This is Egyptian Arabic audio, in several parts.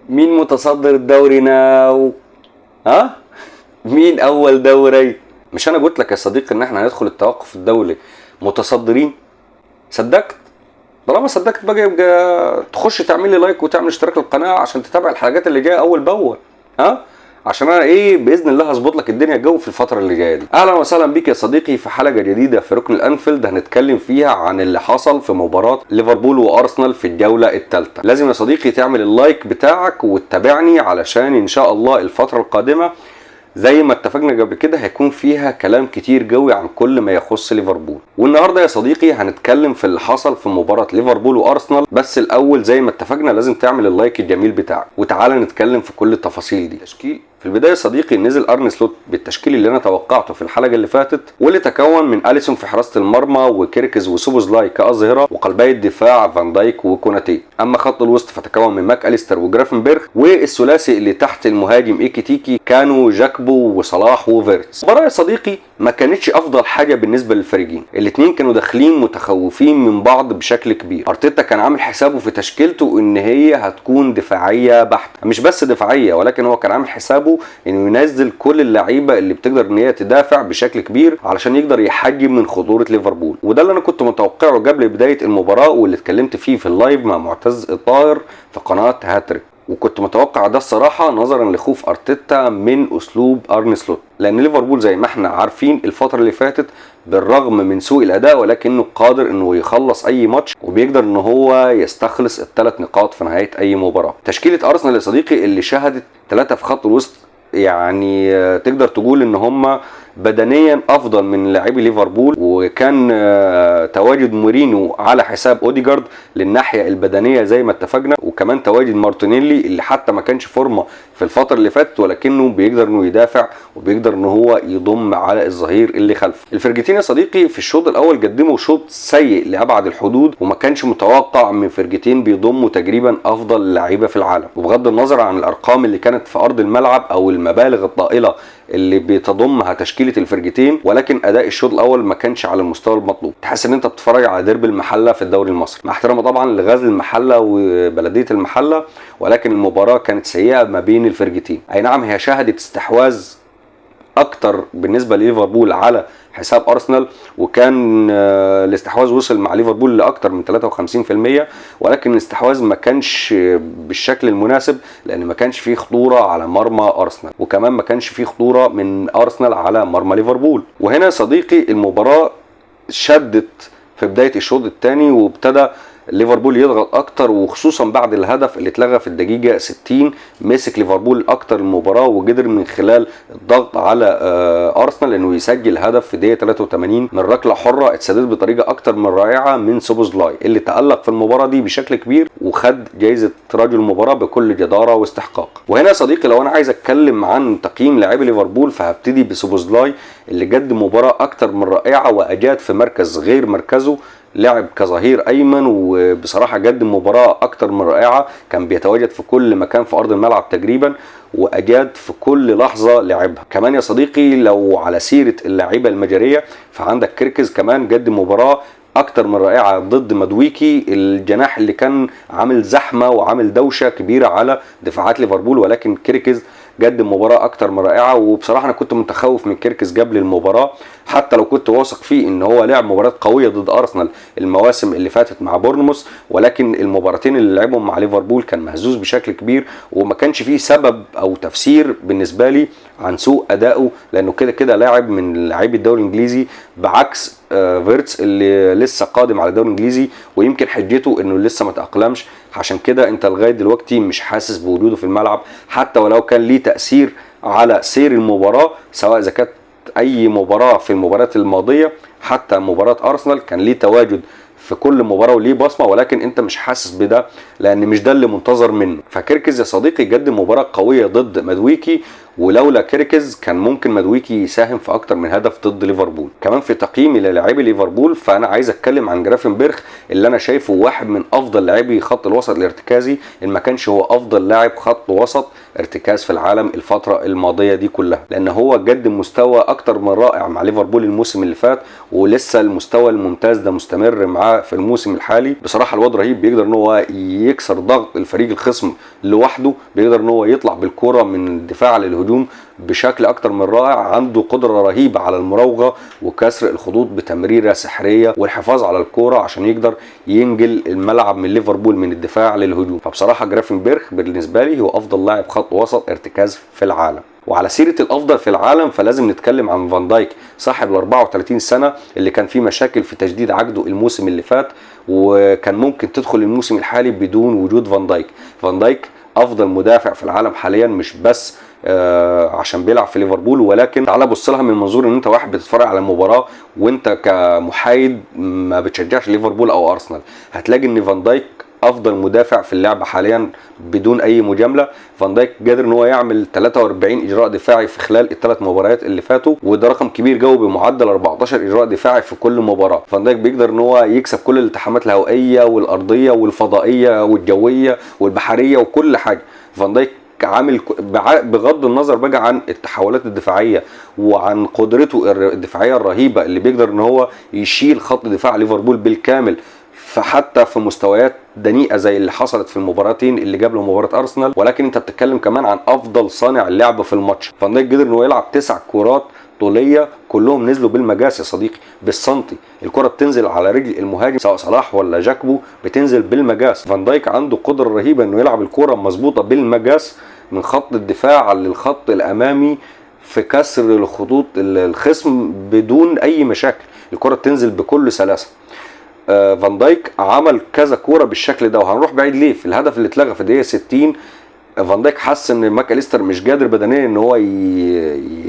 مين متصدر الدوري now؟ ها؟ مين اول دوري؟ مش انا قلت لك يا صديقي ان احنا هندخل التوقف الدولي متصدرين؟ صدقت؟ طالما صدقت بقى يبقى تخش تعمل لي like وتعمل اشتراك للقناة عشان تتابع الحلقات اللي جاية اول باول. ها؟ عشان انا ايه باذن الله هظبط لك الدنيا جو في الفترة اللي جاية دي. اهلا وسهلا بيك يا صديقي في حلقة جديدة في ركن الانفيلد، هنتكلم فيها عن اللي حصل في مباراة ليفربول وارسنال في الجولة الثالثة. لازم يا صديقي تعمل ال like بتاعك وتتابعني علشان ان شاء الله الفترة القادمة زي ما اتفقنا قبل كده هيكون فيها كلام كتير قوي عن كل ما يخص ليفربول. والنهارده يا صديقي هنتكلم في اللي حصل في مباراة ليفربول وارسنال، بس الاول زي ما اتفقنا لازم تعمل ال like الجميل بتاعك وتعالى نتكلم في كل التفاصيل دي. تشكيل في البداية يا صديقي نزل ارني سلوت بالتشكيل اللي انا توقعته في الحلقة اللي فاتت، واللي تكون من اليسون في حراسة المرمى وكيركز وسوبوزلاي كاظهره، وقلبي الدفاع فان دايك وكوناتي. اما خط الوسط فتكون من ماك اليستر وجرافنبرغ، والثلاثي اللي تحت المهاجم ايكيتيكي كانوا جاكبو وصلاح وفيرتس. المباراة يا صديقي ما كانتش افضل حاجة بالنسبة للفريقين، الاثنين كانوا داخلين متخوفين من بعض بشكل كبير. ارتيتا كان عامل حسابه في تشكيلته ان هي هتكون دفاعية بحته، مش بس دفاعية ولكن هو كان عامل حسابه انه ينزل كل اللعيبة اللي بتقدر ان هي تدافع بشكل كبير علشان يقدر يحجم من خطورة ليفربول. وده اللي انا كنت متوقعه قبل بداية المباراة واللي اتكلمت فيه في ال live مع معتز الطاهر في قناة هاتريك، وكنت متوقع ده الصراحة نظرا لخوف ارتيتا من اسلوب ارني سلوت، لان ليفربول زي ما احنا عارفين الفترة اللي فاتت بالرغم من سوء الاداء ولكنه قادر انه يخلص اي ماتش وبيقدر ان هو يستخلص الثلاث نقاط في نهاية اي مباراة. تشكيله ارسنال يا صديقي اللي شهدت 3 في خط الوسط، يعني تقدر تقول ان هم بدنيا افضل من لاعبي ليفربول، وكان تواجد مورينو على حساب اوديجارد للناحيه البدنية زي ما اتفقنا، وكمان تواجد مارتينيلي اللي حتى ما كانش فورمه في الفترة اللي فاتت ولكنه بيقدر انه يدافع وبيقدر ان هو يضم على الظهير اللي خلفه. الفرقتين يا صديقي في الشوط الاول قدموا شوط سيء لابعد الحدود، وما كانش متوقع من فرقتين بيضموا تقريبا افضل لعيبة في العالم. وبغض النظر عن الارقام اللي كانت في ارض الملعب او المبالغ الطائلة اللي بتضمها تشكيله الفرقتين، ولكن اداء الشوط الاول ما كانش على المستوى المطلوب. تحس ان انت بتتفرج على ديربي المحلة في الدوري المصري، مع احترامي طبعا لغزل المحلة وبلديه المحلة، ولكن المباراة كانت سيئه ما بين الفرقتين. اي نعم هي شهدت استحواذ اكتر بالنسبة لليفربول على حساب ارسنال، وكان الاستحواذ وصل مع ليفربول لاكتر من 53%، ولكن الاستحواذ ما كانش بالشكل المناسب لان ما كانش فيه خطورة على مرمى ارسنال، وكمان ما كانش فيه خطورة من ارسنال على مرمى ليفربول. وهنا صديقي المباراة شدت في بداية الشوط الثاني، وابتدى ليفربول يضغط اكتر، وخصوصا بعد الهدف اللي اتلغى في الدقيقة 60 مسك ليفربول اكتر المباراة وقدر من خلال الضغط على ارسنال انه يسجل هدف في دقيقة 83 من ركلة حره اتسددت بطريقة اكتر من رائعة من سوبوزلاي اللي تالق في المباراة دي بشكل كبير وخد جائزة رجل المباراة بكل جداره واستحقاق. وهنا يا صديقي لو انا عايز اتكلم عن تقييم لاعبي ليفربول فهبتدي بسوبوزلاي اللي قدم مباراة اكتر من رائعة واجاد في مركز غير مركزه، لعب كظهير ايمن وبصراحة قدم مباراة اكتر من رائعة، كان بيتواجد في كل مكان في ارض الملعب تقريبا واجاد في كل لحظة لعبها. كمان يا صديقي لو على سيره اللاعيبه المجريه فعندك كيركز كمان قدم مباراة اكتر من رائعة ضد مادويكي الجناح اللي كان عامل زحمة وعامل دوشه كبيرة على دفاعات ليفربول، ولكن كيركز قدم مباراة اكتر من رائعة. وبصراحة انا كنت متخوف من كيركز قبل المباراة، حتى لو كنت واثق فيه ان هو لعب مباراة قوية ضد ارسنال المواسم اللي فاتت مع بورنموث، ولكن المباراتين اللي لعبهم مع ليفربول كان مهزوز بشكل كبير وما كانش فيه سبب او تفسير بالنسبة لي عن سوء ادائه، لانه كده كده لاعب من لاعبي الدوري الانجليزي، بعكس فيرتس اللي لسه قادم على الدوري الانجليزي ويمكن حجته انه لسه ما تاقلمش، عشان كده انت لغاية دلوقتي مش حاسس بوجوده في الملعب حتى ولو كان ليه تاثير على سير المباراة، سواء اذا كانت اي مباراة في المباريات الماضية حتى مباراة ارسنال كان ليه تواجد في كل مباراة وليه بصمة، ولكن انت مش حاسس بده لان مش ده اللي منتظر منه. فكيركز يا صديقي قدم مباراة قوية ضد مادويكي ولولا كيركز كان ممكن مادويكي يساهم في اكتر من هدف ضد ليفربول. كمان في تقييمي للاعبي ليفربول فانا عايز اتكلم عن جرافنبرخ اللي انا شايفه واحد من افضل لاعبي خط الوسط الارتكازي، ان ما كانش هو افضل لاعب خط وسط ارتكاز في العالم الفترة الماضية دي كلها، لان هو قدم مستوى اكتر من رائع مع ليفربول الموسم اللي فات، ولسه المستوى الممتاز ده مستمر معاه في الموسم الحالي. بصراحة الواد رهيب، بيقدر ان هو يكسر ضغط الفريق الخصم لوحده، بيقدر ان هو يطلع بالكرة من الدفاع للهجوم بشكل اكتر من رائع، عنده قدرة رهيبة على المراوغة وكسر الخطوط بتمريرة سحرية والحفاظ على الكرة عشان يقدر ينجل الملعب من ليفربول من الدفاع للهجوم. فبصراحة جرافنبرخ بالنسبة لي هو افضل لاعب خط وسط ارتكاز في العالم. وعلى سيرة الأفضل في العالم فلازم نتكلم عن فان دايك صاحب ال 34 سنة اللي كان فيه مشاكل في تجديد عقده الموسم اللي فات، وكان ممكن تدخل الموسم الحالي بدون وجود فان دايك. فان دايك أفضل مدافع في العالم حاليا، مش بس عشان بيلعب في ليفربول، ولكن تعالى بص لها من منظور ان انت واحد بتتفرج على المباراة وانت كمحايد ما بتشجعش ليفربول او ارسنال، هتلاقي ان فان دايك افضل مدافع في اللعبة حاليا بدون اي مجاملة. فان دايك قادر ان هو يعمل 43 اجراء دفاعي في خلال الثلاث مباريات اللي فاتوا، وده رقم كبير قوي بمعدل 14 اجراء دفاعي في كل مباراة. فان دايك بيقدر ان هو يكسب كل الالتحامات الهوائية والارضيه والفضائيه والجويه والبحرية وكل حاجة. فان دايك عامل بغض النظر بقى عن التحولات الدفاعية وعن قدرته الدفاعية الرهيبة اللي بيقدر ان هو يشيل خط دفاع ليفربول بالكامل، فحتى في مستويات دنيئه زي اللي حصلت في المباراتين اللي قبل مباراة ارسنال، ولكن انت بتتكلم كمان عن افضل صانع اللعب في الماتش. فان دايك قدر ان هو يلعب 9 كرات طوليه كلهم نزلوا بالمجاس يا صديقي، بالسنتي، الكره بتنزل على رجل المهاجم سواء صلاح ولا جاكبو بتنزل بالمجاس. فان دايك عنده قدره رهيبة انه يلعب الكره مظبوطة بالمجاس من خط الدفاع للخط الامامي في كسر الخطوط الخصم بدون اي مشاكل، الكره بتنزل بكل سلاسة. فان دايك عمل كذا كورة بالشكل ده، وهنروح بعيد ليه في الهدف اللي اتلغى في الدقيقة 60 فان دايك حس ان ماكاليستر مش قادر بدنيا ان هو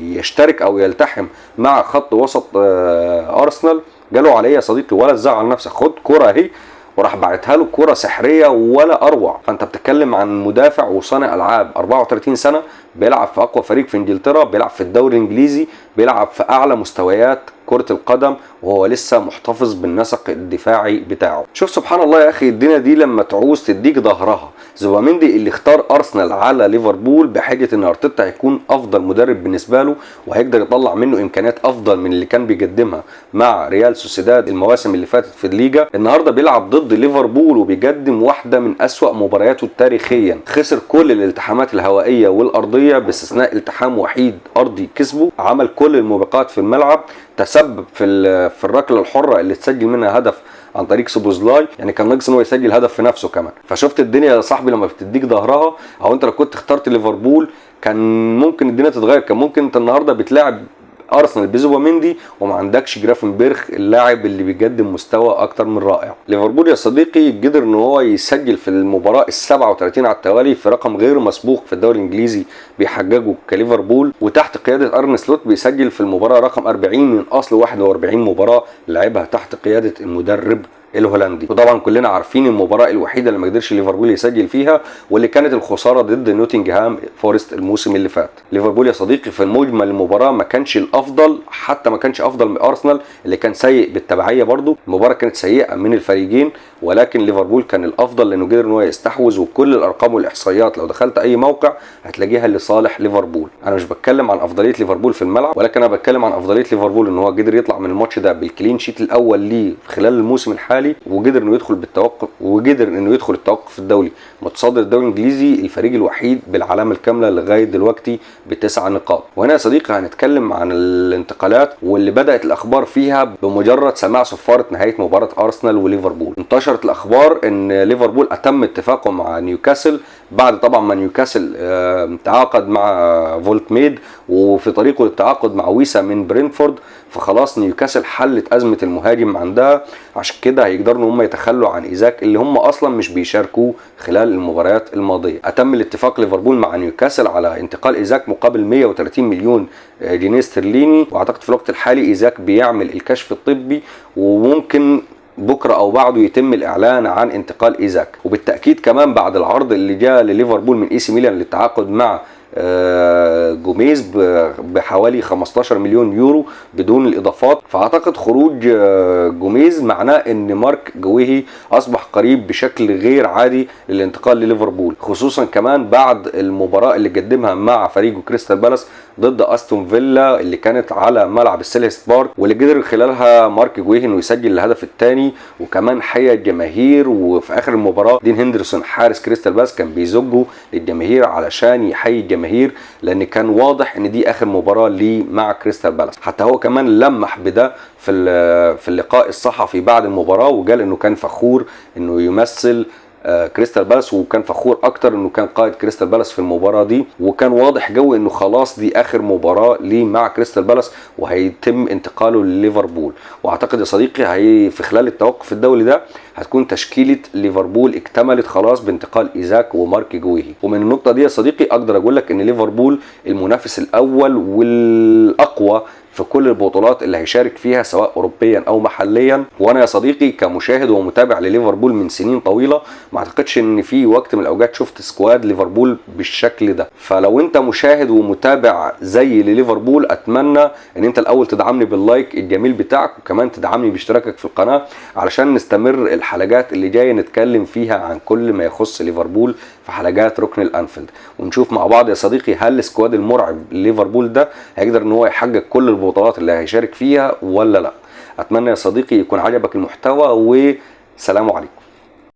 يشترك او يلتحم مع خط وسط ارسنال، قالوا عليه يا صديقي ولا تزعل نفسك، خد كورة اهي، وراح بعتها له كورة سحريه ولا اروع. فانت بتتكلم عن مدافع وصانع العاب 34 سنة بيلعب في اقوى فريق في انجلترا، بيلعب في الدوري الانجليزي، بيلعب في اعلى مستويات كرة القدم، وهو لسه محتفظ بالنسق الدفاعي بتاعه. شوف سبحان الله يا اخي، الدنيا دي لما تعوز تديك ظهرها. زوباميندي اللي اختار ارسنال على ليفربول بحجة ان ارتيتا هيكون افضل مدرب بالنسبة له وهيقدر يطلع منه امكانيات افضل من اللي كان بيقدمها مع ريال سوسيداد المواسم اللي فاتت في الليجا، النهارده بيلعب ضد ليفربول وبيقدم واحدة من اسوأ مبارياته تاريخيا. خسر كل الالتحامات الهوائية والارضية باستثناء التحام وحيد ارضي كسبه، عمل كل الموبقات في الملعب، تسبب في الركله الحرة اللي تسجل منها هدف عن طريق سوبوزلاي، يعني كان ناقص ان هو يسجل هدف في نفسه كمان. فشفت الدنيا يا صاحبي لما بتديك ظهرها، او انت لو كنت اخترت ليفربول كان ممكن الدنيا تتغير، كان ممكن انت النهارده بتلاعب ارسنال بزوباميندي وما عندكش جرافنبرخ اللاعب اللي بيقدم مستوى اكتر من رائع. ليفربول يا صديقي قدر ان هو يسجل في المباراة ال 37 على التوالي في رقم غير مسبوق في الدوري الانجليزي بيحققه كليفربول، وتحت قيادة ارن سلوت بيسجل في المباراة رقم 40 من اصل 41 مباراة لعبها تحت قيادة المدرب الهولندي. وطبعا كلنا عارفين المباراة الوحيدة اللي ما قدرش ليفربول يسجل فيها واللي كانت الخسارة ضد نوتنجهام فورست الموسم اللي فات. ليفربول يا صديقي في المجمل المباراة ما كانش الافضل، حتى ما كانش افضل من ارسنال اللي كان سيء بالتبعيه، برضو المباراة كانت سيئه من الفريقين، ولكن ليفربول كان الافضل لانه قدر ان هو يستحوذ، وكل الارقام والاحصائيات لو دخلت اي موقع هتلاقيها لصالح ليفربول. انا مش بتكلم عن افضلية ليفربول في الملعب، ولكن انا بتكلم عن افضلية ليفربول ان هو قدر يطلع من الماتش ده بال clean sheet الاول ليه خلال الموسم الحالي، وقدر انه يدخل بالتوقف، وقدر انه يدخل التوقف الدولي متصدر الدوري الانجليزي، الفريق الوحيد بالعلامة الكاملة لغاية دلوقتي ب9 نقاط. وهنا يا صديقي هنتكلم عن الانتقالات واللي بدات الاخبار فيها بمجرد سماع صفارة نهاية مباراة ارسنال وليفربول. انتشرت الاخبار ان ليفربول اتم اتفاقه مع نيوكاسل بعد طبعا ما نيوكاسل تعاقد مع فولتميد وفي طريقه للتعاقد مع ويسا من برينفورد، فخلاص نيوكاسل حلت ازمة المهاجم عندها، عشان كده هيقدروا ان هم يتخلوا عن ايزاك اللي هم اصلا مش بيشاركوه خلال المباريات الماضية. اتم الاتفاق ليفربول مع نيوكاسل على انتقال ايزاك مقابل 130 مليون جنيه استرليني، واعتقد في الوقت الحالي ايزاك بيعمل الكشف الطبي وممكن بكره او بعده يتم الاعلان عن انتقال ايزاك. وبالتاكيد كمان بعد العرض اللي جاء لليفربول من اي سي ميلان للتعاقد مع جوميز بحوالي 15 مليون يورو بدون الاضافات. فاعتقد خروج جوميز معناه ان مارك جويهي اصبح قريب بشكل غير عادي للانتقال لليفربول، خصوصا كمان بعد المباراة اللي قدمها مع فريقه كريستال بالاس ضد استون فيلا اللي كانت على ملعب السيلهست بارك، واللي قدر خلالها مارك جويهي انه يسجل الهدف الثاني وكمان حيا الجماهير. وفي اخر المباراة دين هندرسون حارس كريستال بالاس كان بيزجه للجماهير علشان يحيي الجماهير، لان كان واضح ان دي اخر مباراة ليه مع كريستال بالاس. حتى هو كمان لمح بده في اللقاء الصحفي بعد المباراة، وقال انه كان فخور انه يمثل كريستال بالاس، وكان فخور اكتر انه كان قائد كريستال بالاس في المباراة دي، وكان واضح جو انه خلاص دي اخر مباراة ليه مع كريستال بالاس وهيتم انتقاله لليفربول. واعتقد يا صديقي هي في خلال التوقف الدولي ده هتكون تشكيله ليفربول اكتملت خلاص بانتقال ايزاك ومارك جويهي. ومن النقطة دي يا صديقي اقدر اقول لك ان ليفربول المنافس الاول والاقوى في كل البطولات اللي هيشارك فيها سواء اوروبيا او محليا. وانا يا صديقي كمشاهد ومتابع لليفربول من سنين طويلة ما اعتقدش ان في وقت من الاوقات شفت squad ليفربول بالشكل ده. فلو انت مشاهد ومتابع زي لليفربول اتمنى ان انت الاول تدعمني بال like الجميل بتاعك، وكمان تدعمني باشتراكك في القناة علشان نستمر الحلقات اللي جاية نتكلم فيها عن كل ما يخص ليفربول في حلقات ركن الانفيلد، ونشوف مع بعض يا صديقي هل ال squad المرعب ليفربول ده هيقدر ان هو يحقق كل البطولات اللي هيشارك فيها ولا لا. اتمنى يا صديقي يكون عجبك المحتوى، وسلام عليكم.